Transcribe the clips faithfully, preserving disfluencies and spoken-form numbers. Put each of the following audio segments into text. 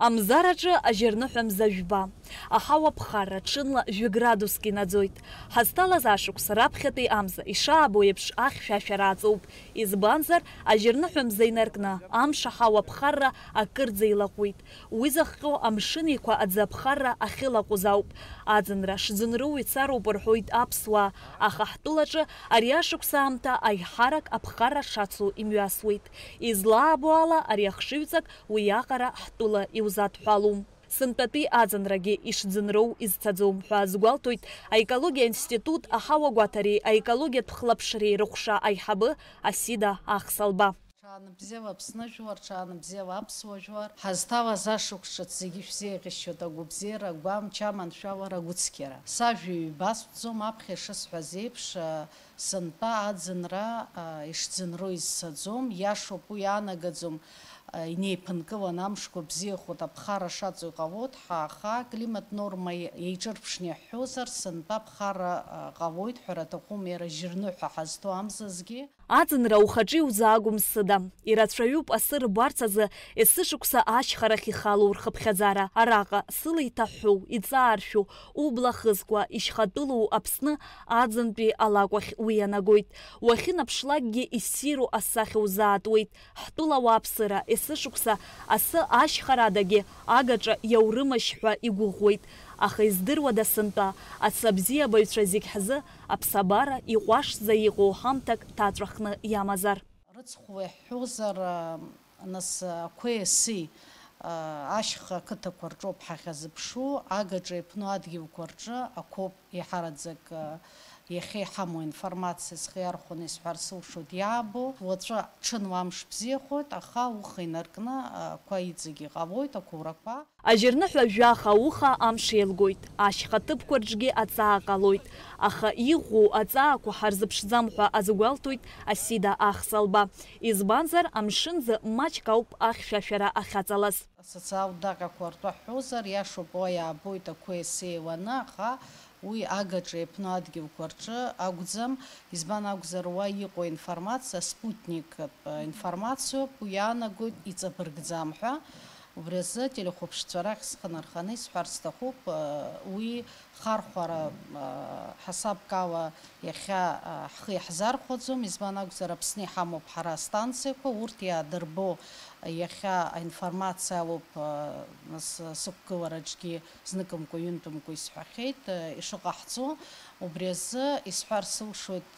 Амзараҿы ажьырныҳәа мза жәба. Аҳауа ԥхарра ҽынла жәа градуск инаӡоит. Ҳазҭалаз ашықәс раԥхьатәи амза ишаабо еиԥш ахьшәашәара аҵоуп. Избанзар, ажьырныҳәа мза инаркны, амш аҳауа ԥхарра акырӡа илаҟәуеит. Уи зыхҟьо амшын еиқәа аӡы аԥхарра ахьылаҟәыз ауп. Аӡынра шӡынроу ицароуп рҳәоит аԥсуаа, аха ҳтәылаҿы ари ашықәс аамҭа аиҳарак аԥхарра шацу имҩасуеит. Излаабо ала, ари ахшыҩҵак уиаҟара ҳтәыла иузадҳәалом. Сынтәатәи аӡынрагьы ишӡынроу изцаӡом ҳәа азгәалҭоит аекологиа институт аҳауагәаҭареи аекологиатә хылаԥшреи рыҟәша аиҳабы Асида Ахсалба. Рҽаанбзиала Аԥсны жәлар, рҽаанбзиала аԥсуа жәлар. Ҳазҭалаз ашықәс ҿыц зегьы шәзеиӷьасшьоит агәабзиара, агәамч, аманшәалара, агәыцқьара. Сажәа ҩба сҳәӡом, аԥхьа ишысҳәаз еиԥш, сынтәа аӡынра, а, ишӡынроу изцаӡом, иашоуп, уи иаанагаӡом, а, инеиԥынкылан амшқәа бзиахоит, аԥхара шаҵоу иҟалоит, ҳа, аха аклимат норма еиҿырԥшны иаҳҳәозар, сынтәа аԥхара, а, ҟалоит ҳәара аҭахума, иара жьырныҳәа ҳазҭоу амзазгьы. Аӡынра ухаҿы иузаагом сыда. Ирацәаҩуп асы рбарц азы есышықәса ашьхарахь ихало рхыԥхьаӡара. Араҟа сыла иҭаҳәҳәоу, иҵааршәу, убла хызкуа, ишьхатәылоу Аԥсны аӡынтәи алакә ахь уи ианагоит. Уахьынаԥшлакгьы иссиру асахьа узаатуеит. Ҳтәыла ауааԥсыра есышықәса асы ашьхарадагьы агаҿа иаурымашь ҳәа игәыӷуеит. Аха издыруада сынтәа, асы абзиабаҩцәа зегь ҳзы аԥсабара иҟәашӡа иҟоу ҳамҭак ҭаҵәахны иамазар? Рыцхәла иаҳҳәозар, нас ақәеи аси, ашьха ақыҭақәа рҿоуп ҳахьазыԥшу, агаҿа иаԥну адгьылқәа рҿы ақәоуп еиҳараӡак, иахьа иҳамоу информациа схы иархәаны исҳәар сылшоит иаабо. Уаҵәы ҽынла амш бзиахоит, аха ауха инаркны ақәа иҵегь иҟалоит, ақәурақәа. Ажьырныҳәа жәаха ауха амш еилгоит, ашьха ҭыԥқәа рҿгьы аҵаа ҟалоит, аха иӷәӷәоу аҵаақәа ҳарзыԥшӡам ҳәа азгәалҭоит Асида Ахсалба. Избанзар, амшынӡы маҷк ауп ахьшәашәара ахьаҵалаз. Асоциалтә даҟьақәа ртәы ҳҳәозар, иашоуп, уа иаабоит ақәеи асеи еиланы, аха уи агаҿа иаԥну адгьылқәа рҿы акәӡам. Избан акәзар, уа иҟоу информациа спутниктә информациоуп, уи иаанагоит иҵабыргӡам ҳәа. Убри азы ателехәаԥшцәа рахь схы нарханы исҳәар сҭахуп, уи хархәара, ҳасабк ала иахьа ҳхы иаҳзархәаӡом, избан акәзар, Аԥсны иҳамоуп ҳара астанциақәа, урҭ иаадырбо иахьа аинформациа алоуп, нас сықәгылараҿгьы зныкымкәа-ҩынтәымкәа исҳәахьеит, ишыҟаҳҵо. Убри азы исҳәар сылшоит,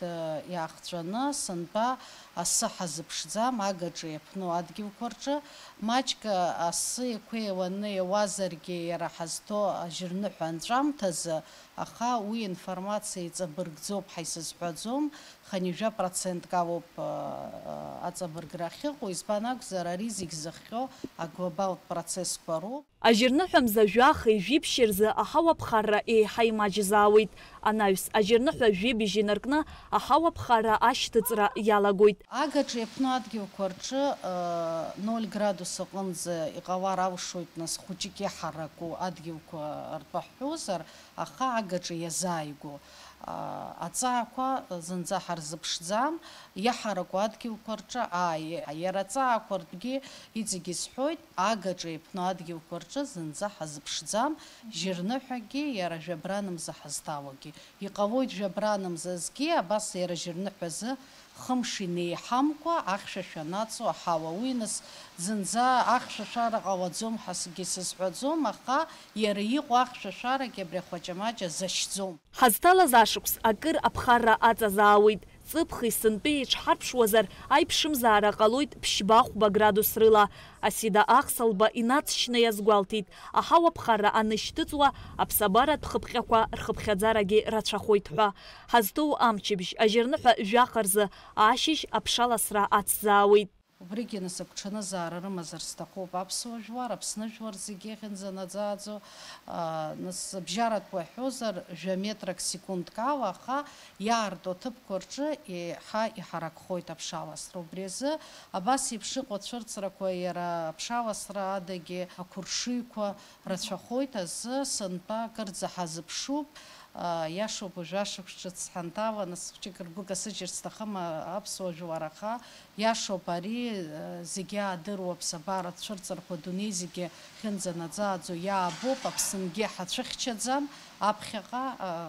иаахҵәаны, сынтәа асы ҳазыԥшӡам, агаҿа иаԥну адгьылқәа рҿы, маҷк асы еиқәеиланы иауазаргьы, иара ҳазҭо ажьырныҳәа анҵәамҭазы, аха уи информациа иҵабыргӡоуп ҳәа исызҳәаӡом, хынҩажәа процентк алоуп, аҵабыргра ахьыҟоу, избан акәзар, ари зегь зыхҟьо аглобалтә процессқәа роуп. Ажьырныҳәа мза жәахеи жәиԥшьи рзы аҳауа ԥхарра еиҳа имаҷзаауеит. Анаҩс, ажьырныҳәа жәибжь инаркны аҳауа ԥхарра ашьҭыҵра иалагоит. Агаҿа иаԥну адгьылқәа рҿы, э, ноль градус аҟынӡа иҟалар алшоит, нас, хәыҷык иаҳараку адгьылқәа ртәы ҳҳәозар, аха агаҿа иазааигәоу, а, аҵаақәа зынӡа ҳарзыԥшӡам, иаҳараку адгьылқәа рҿы, ааи, иара аҵаақәа ртәгьы иҵегь исҳәоит, агаҿа иаԥну адгьылқәа рҿы зынӡа ҳазыԥшӡам, жьырныҳәагьы, иара жәабран мза ҳазҭалогьы. Иҟалоит жәабран мзазгьы, абас иара жьырныҳәазы хымш инеиҳамкәа ахьшәашәа анаҵо аҳауа. Уи, нас, зынӡа ахьшәашәара ҟалаӡом ҳәа сгьы сызҳәаӡом, аха иара иҟоу ахьшәашәарагьы абри ахәаҷамаҷа захьӡом. Ҳазҭалаз ашықәс акыр аԥхарра аҵазаауеит. Ҵыԥхи сынтәеи еиҿҳарԥшуазар, аиԥшымзаара ҟалоит ԥшьба-хәба градус рыла. Асида Ахсалба инаҵшьны иазгәалҭеит, аҳауа ԥхарра анышьҭыҵуа, аԥсабаратә хыԥҟьақәа рхыԥхьаӡарагьы рацәахоит ҳәа. Ҳазҭоу амчыбжь ажьырныҳәа жәаха рзы ашьыжь аԥшаласра ацзаауеит. Убригьы, нас, агәҽанызаара рымазар сҭахуп аԥсуа жәлар, Аԥсны жәлар зегьы иахьынӡанаӡааӡо, аа, нас, бжьаратәқәа иаҳәозар, жәа метрак секундк ала, аха иаарту аҭыԥқәа рҿы еиҳа иҳаракхоит аԥшаласра. Убри азы абас еиԥш иҟоу ацәырҵрақәа иара аԥшаласра адагьы ақәыршыҩқәа рацәахоит азы, сынтәа акырӡа ҳазыԥшуп. Иашоуп, уажәы ашықәс ҿыц ҳанҭала, нас хәҷык ргәы касыжьыр сҭахым, аԥсуа жәлар, аха иашоуп ари, зегьы аадыруа аԥсабара цәырҵырқәа адунеи зегьы хьынӡанаӡааӡо иаабоуп, Аԥсынгьы ҳацәыхьчаӡам, аԥхьаҟа,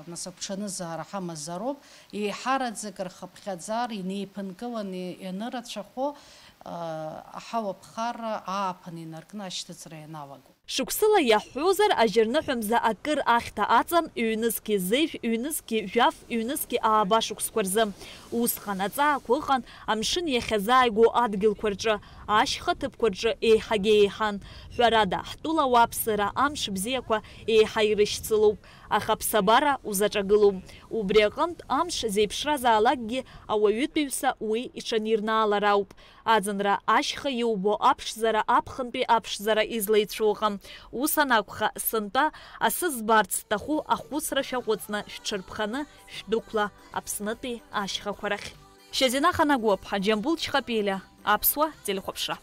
нас агәҽанызаара ҳамазароуп, еиҳараӡак рхыԥхьаӡара инеиԥынкыланы ианырацәахо, аҳауа ԥхарра ааԥын инаркны ашьҭыҵра ианалаго. Шықәсыла иаҳҳәозар, ажьырныҳәа мза акыр ахьҭа аҵан, ҩнызқьи зежә, ҩнызқьи жәаф, ҩнызқьи ааба шықәсқәа рзы. Усҟан аҵаақәа ыҟан амшын иахьазааигәоу адгьылқәа рҿы, ашьха ҭыԥқәа рҿы еиҳагьы еиҳан. Ҳәарада, ҳтәыла ауааԥсыра амш бзиақәа еиҳа ирышьцылоуп, аха аԥсабара узаҿагылом. Убри аҟынтә, амш зеиԥшразаалакгьы ауаҩытәыҩса уи иҽанирнаалар ауп. Аӡынра ашьха иубо аԥшӡара аԥхынтәи аԥшӡара излеицәоу ыҟам. Ус анакәха, сынтәа асы збарц зҭаху ахәыцра шәаҟәыҵны шәҽырԥханы шәдәықәла Аԥснытәи ашьхақәа рахь. Шьазина Ханагәыаԥҳа, Џьамбул Чхапелиа, Аԥсуа телехәаԥшра.